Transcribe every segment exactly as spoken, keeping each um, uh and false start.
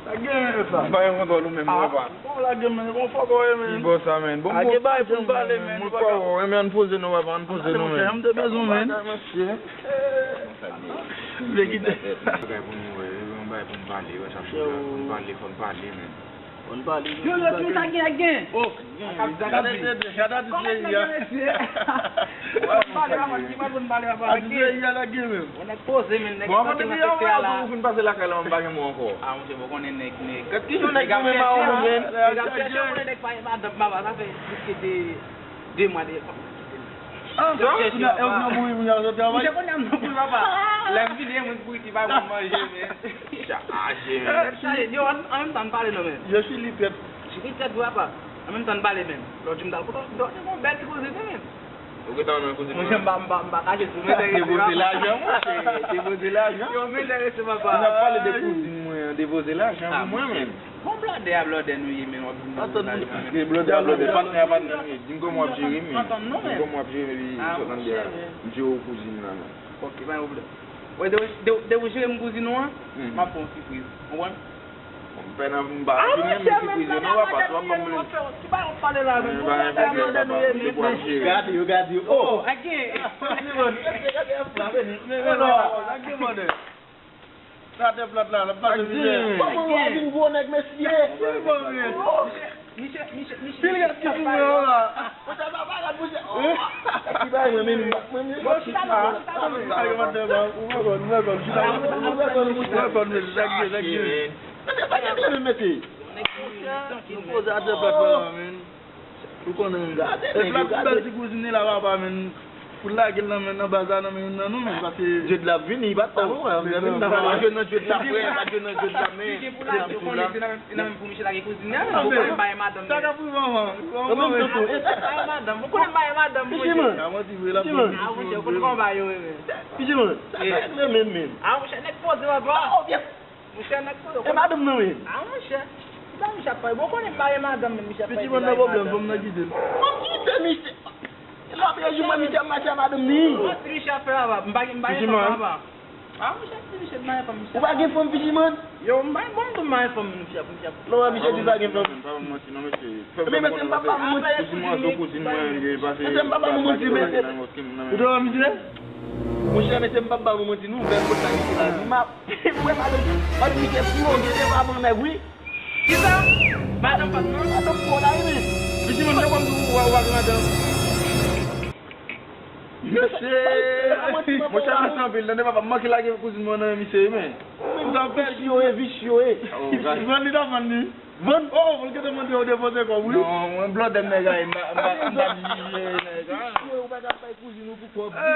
Lage men sa. M pa gen kontwòl ou menm, papa. Bon, lage men, bon, fòk ou ye men. Ki bò sa, men? Bon, lage bay pou m pale men. Mwen kwè ou, men ann poze non, papa, ann poze non men. Monchè, m te bezwen men. Vle kite. Bagay pou nou wè, yon bagay pou n pale, wè sa m di la. Pou n pale, fò n pale men. Pou n pale. Yo, yo, ki sa gen, gen? Oh, gen. Gade, gade, gade, gade, gade, gade. Bon, avan te di a, ou fin pase lakay la, m pa gen mo ankò. Ah, monchè, bon, konnen nèg, nèg. Gad kijan nèg goumen mawon, men. Nèg ap chèche, konnen nèg pa gen madanm, papa, sa fè pliske de, de mwa, de, ah, sa, ou nan, ou nan bouri, moun yo travay. Monchè, konnen m nan bouri, papa. Lè m vini, mwen bouri ki pa bon manje, men. Chaje, men. Chaje, yo, an, an menm tan, n pale non, men. Yo, Chili tèt. Chili tèt, vre, papa. An menm tan, n pale, men. Lòt jou, m t al kontan, dòmi, bon, bèl ti koze, men. Ou gentan renmen kouzin mwen? Monchè, m pa, m pa, m pa kache tou, m enterese, papa. Depoze lajan, monchè, depoze lajan. Yo, m enterese, papa. N ap pale de kouzin mwen an, depoze lajan pou mwen, men. Bon, blòdè a blòdè nou ye, men w ap vin depoze lajan, men. Blòdè a blòdè, patnè a patnè nou ye. Di m kòman w ap jere, men. Antann nou, men. Di m kòman w ap jere, men. Ah, monchè, men. M jere w kouzin la, men. Ok, pa gen pwoblèm. Wè, de, de, de ou jere m kouzin ou an, m ap fè yon sipriz. Konprann? M pè nan m pa vin renmen sipriz yo non, papa, si w ap ban m li. Ki bagay w ap pale la, men? Blòdè a blòdè nou ye, men. Gade yo, gade yo. Oh, ake. Gade, gade, gade, gade. Sa te plat la, l ap pase mizè. Kòman w vin gwo nèg, mesye? Misye, misye, misye. Pil rès ki sou mwen an la. Monchè, sa pa rad, monchè. Ki bagay mwen menm, mwen menm. Bon, chita, chita, chita. Ou wè kòn, ou wè kòn, chita. Ou wè kòn, mesye, chak jou, chak jou. Mesye, pa gen menm, mesye. Monchè, nou poze atè plat la, men. Ou konnen, e plat pi bèl ti kouzin li la, papa, men. Pou l lage l nan men, nan baz la, nan men youn nan nou, men, paske Djed la ap vini, li pa t tann ou, men, men, men, pa jwe nan Djed la, frè, pa jwe nan Djed la, men. Misye pou lage, ou konnen se nan men, se nan men pou misye lage kouzin nan, ou konnen m pa gen madanm, men. Sa k ap rive anvan? Ou konnen m pa gen madanm, ou konnen m pa gen madanm, monchè. A, monchè, ou konnen kòman yo, men. Pichiman, sa fè renmen, men. A, monchè, nèg poze, papa. Monchè, nèg kote. E madanm nan, wi. A, monchè. Ki sa misye ap pale? Bon, konnen m pa gen madanm, men misye ap pale de lage madanm. Fò m kite misye. Lòt jou, mwen, misye ap mache ak madanm li. Bon, si misye ap fè, papa, m pa gen, m pa gen fanm, papa. A, monchè, si misye, m pa gen fanm, misye. Ou pa gen fanm, Pichiman? Yo, m pa gen, bon, m tou m pa gen fanm, misye ap, misye ap. Lò, misye di pa gen fanm. Pa ban m manti, non, mesye. Fè m konn yon zafè. Kouzin mwen, kouzin mwen, li pase. Mesye, m pa ba nou manti, mesye. Ou te wè misye? Monchè, mesye, m pa ba nou manti, nou, bèl kote la, misye la. M ap Ou wè madanm, madanm misye ploge devan mwen nèg wi. Kisa? Madanm pa t nan? Madanm pa w la wi men. Pichiman, m te konn di w, w a gen madanm. Mesye! Monchè, mèsi anpil. Tande papa, m manke lage kouzin mwen nan men misye wi men. Ou sa fè? Visye yo ye, visye yo ye. Vann li ta vann li. Vann? Oh, mwen gentan mande w depoze kòb wi. Non, mwen blòdè nèg a ye, m pa, m pa, m pa jije nèg a. Visye, ou pa ka bay kouzin ou pou kòb. Visye,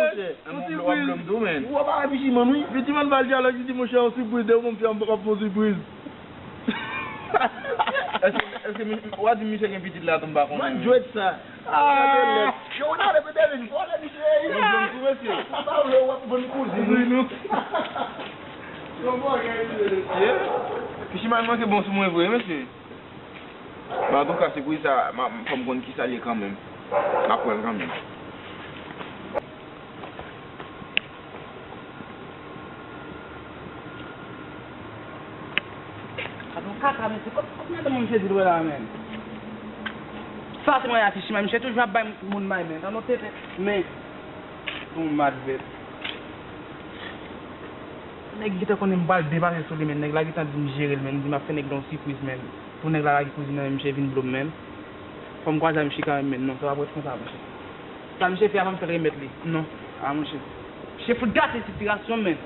monchè. Yon sipriz. Ou pa wè Pichiman wi. Pichiman ba l dyalòg, li di, monchè, yon sipriz, depi w konn fè m, m p ap fè yon sipriz. Èske, èske mi-, w a di misye gen pitit la tou, m pa konnen. Mwen jwèt sa. Ah! Yo, w ta rete Devin, vòlè misye ye. Yo, jwenn tou, mesye. Sa vle w ap vann kouzin nou. Yon bagay li ye, mesye. Pichiman manke bon sou mwen vre, mesye. Men antouka, sipriz sa, m a, fò m konn kisa l ye kanmenm. M ap wè l kanmenm. Gad yon kaka, mesye. Kot, kot madanm mwen misye di l wè la, menm? Sa se mwen a Pichiman, misye toujou ap bay moun may, men. Tann yon tete, men. Yon madvèt. Nèg gentan konnen m pral depase sou li, men. Nèg la gentan di m jere l, men. Di m ap fè nèg la yon sipriz, men. Pou nèg la lage kouzin nan men, misye vin blo m, men. Fò m kwaze ak misye kanmenm, men. Non, sa p ap ret konsa, monchè. Sa misye fè a, fò m fè l remèt li. Non. A, monchè. Misye fout gate sitiyasyon m, men.